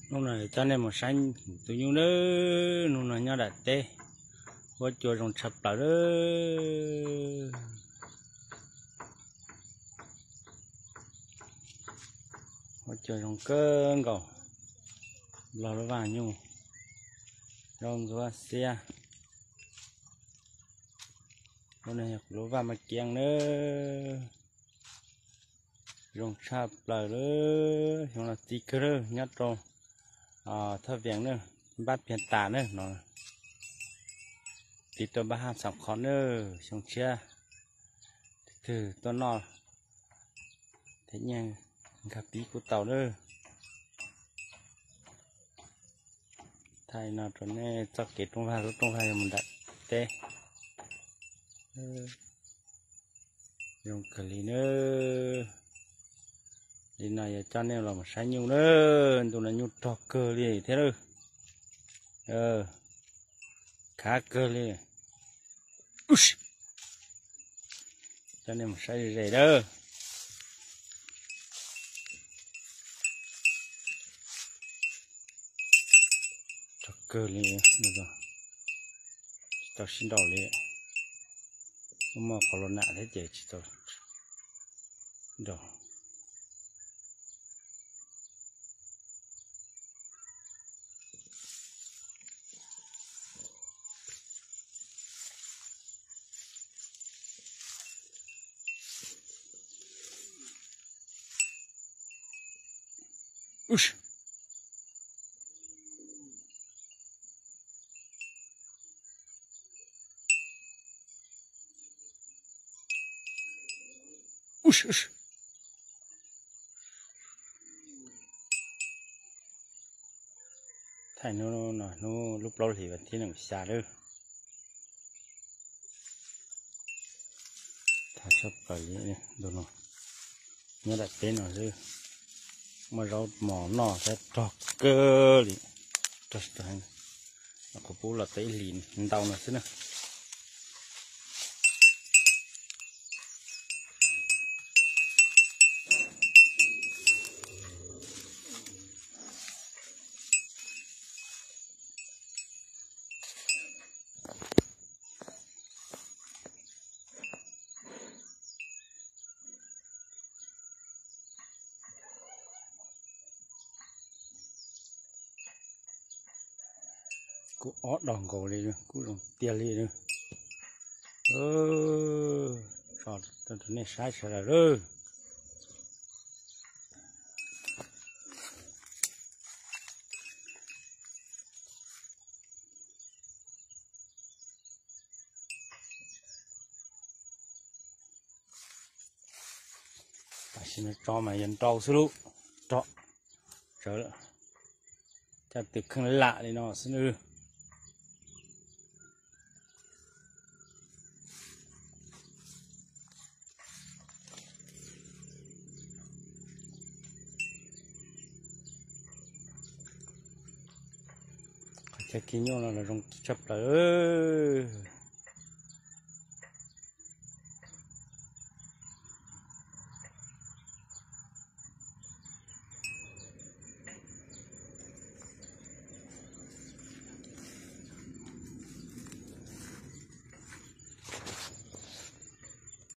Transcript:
Hnub no coj nej mus saib tus nyuj nawb, hnub no nyob nram teb, huab cua zoo tshaj plaws lawm. Huab cua zoo kawg nkaus, log lub vaj nyuj, zaub ntxuab xiab. Lub no yog kuv lub vaj maj kiab nawb, zoo tshaj plaws lawm, xyoo no txi kawg lawm, nyob rau Thoj Vias nawb, npab Piag Tas nawb no, tiv rau npab Haj Xam Khov nawb, xyoo tshiab twg tuaj noj thiab nyiaj nkag pib kuj tau lawm. Thaij no rau nej txoj kev rooj vag, lub rooj vag yog mus nram teb. Zoo kawg li nawb. Li no yog coj nej los mus saib nyuj nawb, ntu no nyuj rog kawg li thiab lawm. Khav kawg li. Coj nej mus saib ze ze lawm. Rog kawg li, tsis tau sib nraus li. Muaj qhov los nam thiab ces tsis tau nraus. Thaij hnub no hnub lub plaub hlis vas thib nees xya lawm. Thaij tshaj plaws li, nyob nram teb no xwb, muaj zaub mos noj thiab rog kawg li. Rog, qhov pub los tau ib hlis ntau no xwb na. Kuj ob dag nkaus li, kuj zoo tiag li. Tso rau nej saib sawv daws lawm. Tam sim no tso mas yog nrau xwb lauj, rog, tsawv, caj tw kheej lam li no xwb nawb. Qhov chaw khi nyuj no los zoo tshaj plaws.